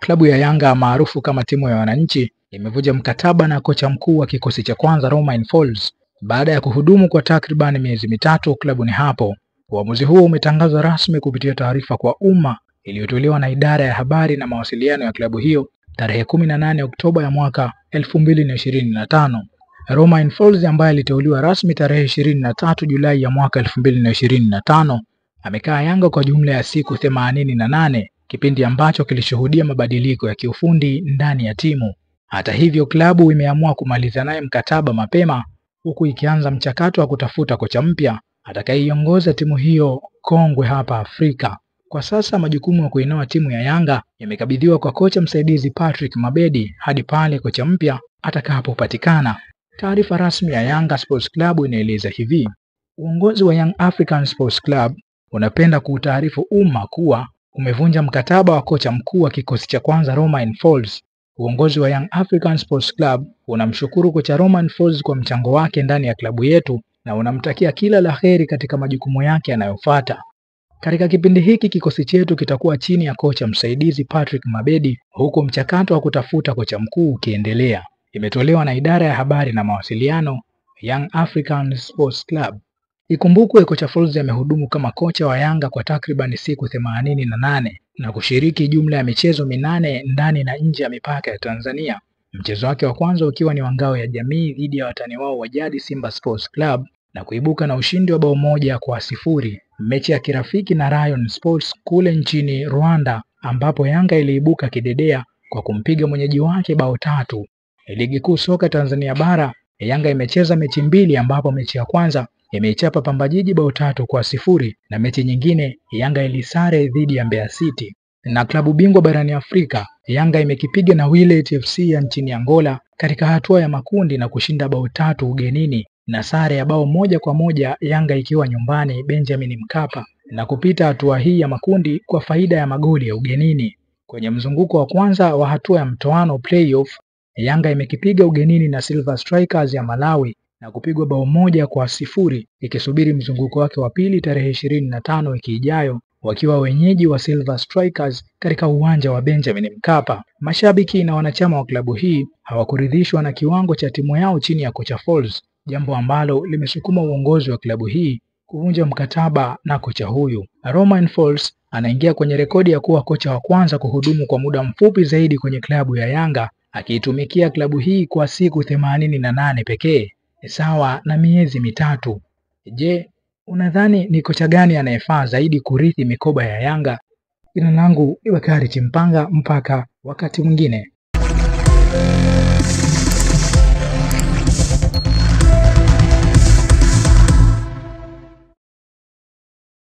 Klabu ya Yanga maarufu kama timu ya wananchi imevunja mkataba na kocha mkuu wa kikosi cha kwanza Romain Folz baada ya kuhudumu kwa takriban miezi 3 klabuni hapo. Uamuzi huo umetangazwa rasmi kupitia taarifa kwa umma iliyotolewa na idara ya habari na mawasiliano ya klabu hiyo tarehe 18 Oktoba ya mwaka 2025. Romain Folz ambaye aliteuliwa rasmi tarehe 23 Julai ya mwaka 2025 amekaa Yanga kwa jumla ya siku 88, kipindi ambacho kilishuhudia mabadiliko ya kiufundi ndani ya timu. Hata hivyo, klabu imeamua kumaliza naye mkataba mapema huku ikianza mchakato wa kutafuta kocha mpya atakayeiongoza timu hiyo kongwe hapa Afrika. Kwa sasa majukumu ya kuinoa timu ya Yanga yamekabidhiwa kwa kocha msaidizi Patrick Mabedi hadi pale kocha mpya atakapopatikana. Taarifa rasmi ya Yanga Sports Club inaeleza hivi: uongozi wa Young African Sports Club unapenda kuutaarifu umma kuwa umevunja mkataba wa kocha mkuu wa kikosi cha kwanza Romain Folz. Uongozi wa Young African Sports Club unamshukuru kocha Romain Folz kwa mchango wake ndani ya klabu yetu na unamtakia kila la heri katika majukumu yake yanayofuata. Katika kipindi hiki kikosi chetu kitakuwa chini ya kocha msaidizi Patrick Mabedi huku mchakato wa kutafuta kocha mkuu ukiendelea. Imetolewa na idara ya habari na mawasiliano, Young African Sports Club. Ikumbukwe kocha Folz amehudumu kama kocha wa Yanga kwa takriban siku 88 na kushiriki jumla ya michezo 8 ndani na nje ya mipaka ya Tanzania. Mchezo wake wa kwanza ukiwa ni wa ngao ya jamii dhidi ya watani wao wa jadi Simba Sports Club na kuibuka na ushindi wa bao 1-0. Mechi ya kirafiki na Rayon Sports kule nchini Rwanda ambapo Yanga iliibuka kidedea kwa kumpiga mwenyeji wake bao 3. Ligi Kuu Soka Tanzania Bara, Yanga imecheza mechi 2 ambapo mechi ya kwanza imeichapa Pamba Jiji bao 3-0 na mechi nyingine Yanga ilisare dhidi ya Mbeya City. Na klabu bingwa barani Afrika, Yanga imekipiga na Wydad FC ya nchini Angola katika hatua ya makundi na kushinda bao 3 ugenini na sare ya bao 1-1, Yanga ikiwa nyumbani Benjamin Mkapa na kupita hatua hii ya makundi kwa faida ya magoli ya ugenini. Kwenye mzunguko wa kwanza wa hatua ya mtoano playoff, Yanga imekipiga ugenini na Silver Strikers ya Malawi na kupigwa bao 1-0 ikisubiri mzunguko wake wa pili tarehe 25 wiki ijayo wakiwa wenyeji wa Silver Strikers katika uwanja wa Benjamin Mkapa. Mashabiki na wanachama wa klabu hii hawakuridhishwa na kiwango cha timu yao chini ya kocha Folz, jambo ambalo limesukuma uongozi wa klabu hii kuvunja mkataba na kocha huyu. Romain Folz anaingia kwenye rekodi ya kuwa kocha wa kwanza kuhudumu kwa muda mfupi zaidi kwenye klabu ya Yanga, akiitumikia klabu hii kwa siku 88 pekee, sawa na miezi 3. Je, unadhani ni kocha gani anayefaa zaidi kurithi mikoba ya Yanga? Jina langu ni Bakari Chimpanga, mpaka wakati mwingine.